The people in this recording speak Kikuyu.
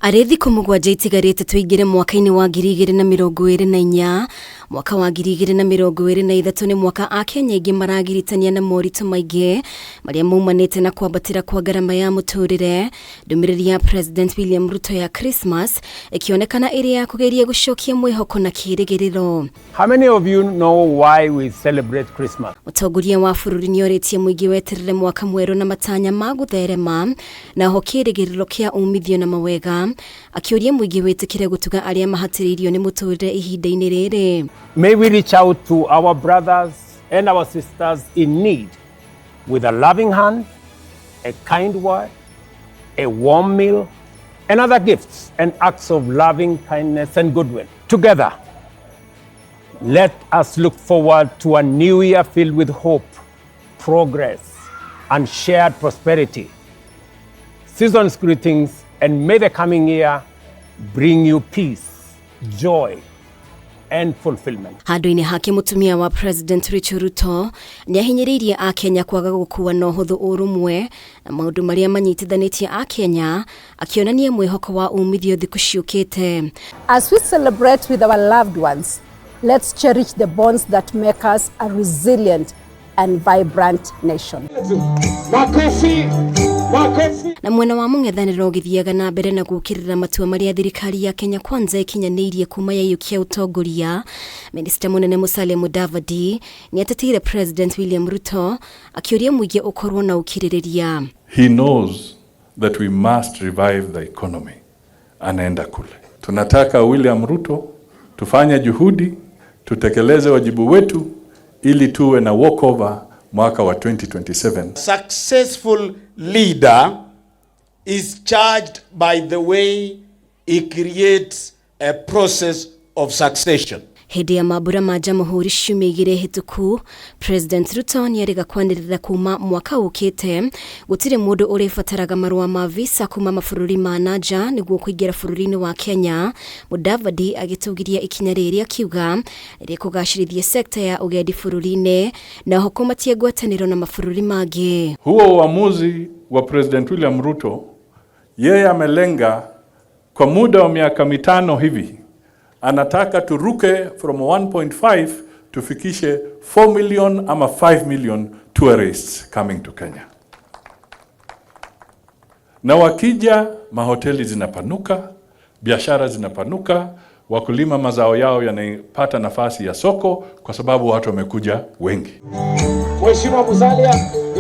Arĩ thikũ 7 itigarĩte tũingĩre mwaka-inĩ wa 2024, mwaka wa 2023 nĩ mwaka Akenya aingĩ maragiritania na moritũ maingĩ marĩa maumanĩte na kwambatĩra kwa ngarama ya mũtũrĩre. Ndũmĩrĩri ya President William Ruto ya Christmas ĩkĩonekana ĩrĩ ya kũgeria gũcokia mwĩhoko na kĩĩrĩgĩrĩro. How many of you know why we celebrate Christmas? Mũtongoria wa bũrũri nĩorĩtie mũingĩ weterere mwaka mwerũ na matanya ma gũtherema na ho kĩĩrĩgĩrĩro kĩa umithio na mawega, akĩũria mũingĩ wĩtĩkĩre gũtuga arĩa mahatĩrĩirio nĩ mũtũrĩre ihinda-inĩ rĩrĩ. May we reach out to our brothers and our sisters in need with a loving hand, a kind word, a warm meal, and other gifts and acts of loving kindness and goodwill. Together, let us look forward to a new year filled with hope, progress, and shared prosperity. Season's greetings, and may the coming year bring you peace, joy, and fulfillment. Handũ-inĩ hake, mũtumia wa President Rachel Ruto nĩahinyĩrĩirie Akenya kwaga gũkua na ũhũthũ ũrũmwe na maũndũ marĩa manyitithanĩtie Akenya, akĩonania mwĩhoko wa umithio thikũ ciũkĩte. As we celebrate with our loved ones, let's cherish the bonds that make us a resilient and vibrant nation. Makofi, makofi. Na mwena wa mũng'ethanĩro ũgĩthiaga na mbere na gũkĩrĩra matua marĩa thirikari ya Kenya Kwanza ĩkinyanĩirie kuma yaiyũkia ũtongoria, Minista mũnene Musalia Mudavadi nĩateteire President William Ruto, akĩũria mũingĩ ũkorwo na ũkirĩrĩria. He knows that we must revive the economy. Anaenda kule. Tunataka William Ruto tufanye juhudi, tutekeleze wajibu wetu ili tuwe na walkover mwaka wa 2027. Successful leader is judged by the way he creates a process of succession. Hĩndĩ ya mambura ma Jamhuri ciumia 2 hĩtũku, President Ruto nĩerĩga kwanĩrĩra kuma mwaka ũkĩte gũtirĩ mũndũ ũrĩbataraga marũa ma visa kuma mabũrũri ma na nja nĩguo kũingĩra bũrũri-inĩ wa Kenya. Mudavadi agĩtũgiria ikinya rĩrĩ, akiuga rĩkũgacĩrithia sekta ya ũgendi bũrũri-inĩ na oho kũmatia ngwatanĩro na mabũrũri mangĩ. Huo uamuzi wa President William Ruto, yeye amelenga kwa muda wa miaka 5 hivi, anataka turuke from 1.5 tufikishe 4 million ama 5 million tourists coming to Kenya. Na wakija, mahoteli zinapanuka, biashara zinapanuka, wakulima mazao yao yanapata nafasi ya soko kwa sababu watu wamekuja wengi. Mheshimiwa Musalia.